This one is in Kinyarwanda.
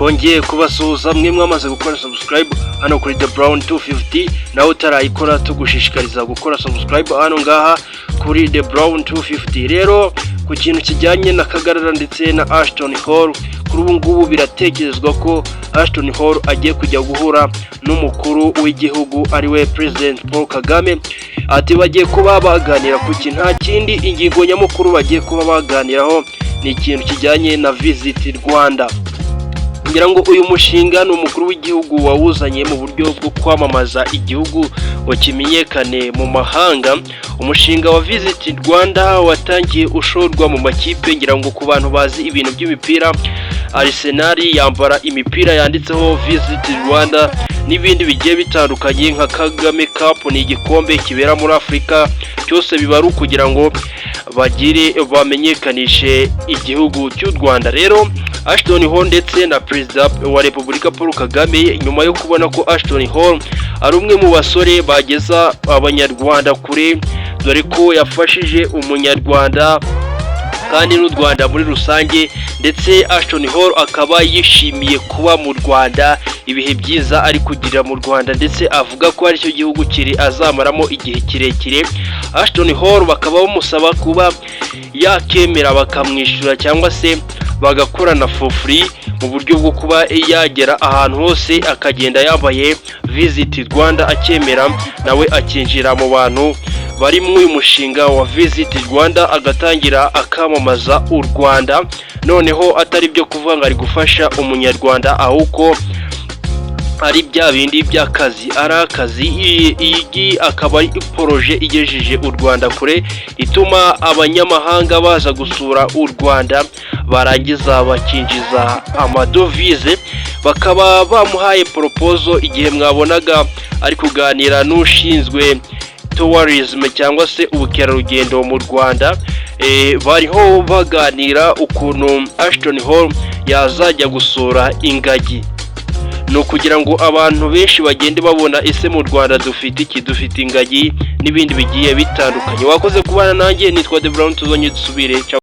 Twongeye kubasuhuza mwe mwamaze gukora subscribe hano kuri The Brown 250. Nawe utarayikora, tugushishikariza gukora subscribe hano ngaha kuri The Brown 250. Rero ku kintu kijyanye na Kagarara ndetse na Ashton Hall, kuri ubu ngubu biratekerezwa ko Ashton Hall agiye kujya guhura n'umukuru w'igihugu, ariwe President Paul Kagame. Ati bagiye kuba baganira ku kintu, nta kindi, ingingo nyamukuru bagiye kuba baganiraho ni ikintu kijyanye na Visit Rwanda. Ngira ngo uyu mushinga ni umukuru w'igihugu wawuzanye mu buryo bwo kwamamaza igihugu ngo kimenyekane mu mahanga. Umushinga wa Visit Rwanda watangiye ushorwa mu makipe. Ngira ngo ku bantu bazi ibintu by'imipira, Arsenal yambara imipira yanditseho Visit Rwanda n'ibindi bigiye bitandukanye, nka Kagame Cup, ni igikombe kibera muri Afurika. Cyose biba ari ukugira ngo bagire bamenyekanishe igihugu cy'u Rwanda. Rero Ashton Hall ndetse na Perezida wa Repubulika Paul Kagame, nyuma yo kubona ko Ashton Hall ari umwe mu basore bageza Abanyarwanda kure, dore ko yafashije Umunyarwanda kandi n'u Rwanda muri rusange, ndetse Ashton Hall akaba yishimiye kuba mu Rwanda, ibihe byiza ari kugira mu Rwanda, ndetse avuga ko aricyo gihugu kiri azamaramo igihe kirekire. Ashton Hall bakaba bamusaba kuba yakemera bakamwishyura cyangwa se bagakorana for free, mu buryo bwo kuba yagera ahantu hose akagenda yambaye Visit Rwanda, akemera nawe akinjira mu bantu bari muri uyu mushinga wa Visit Rwanda, agatangira akamamaza u Rwanda. Noneho atari byo kuvuga ngo ari gufasha Umunyarwanda, ahubwo ari bya bindi by'akazi, ari akazi. Iyi akaba ari projet igejeje u Rwanda kure, ituma abanyamahanga baza gusura u Rwanda, barangiza bakinjiza amadovize. Bakaba bamuhaye proposal igihe mwabonaga ari kuganira n'ushinzwe tourism cyangwa se ubukerarugendo mu Rwanda. Bariho baganira ukuntu Ashton Hall yazajya gusura ingagi. Ni ukugira ngo abantu benshi bagende babona ese mu Rwanda dufite iki? Dufite ingagi n'ibindi bigiye bitandukanye. Wakoze kubana nanjye, nitwa The Brown, tuzonye dusubire.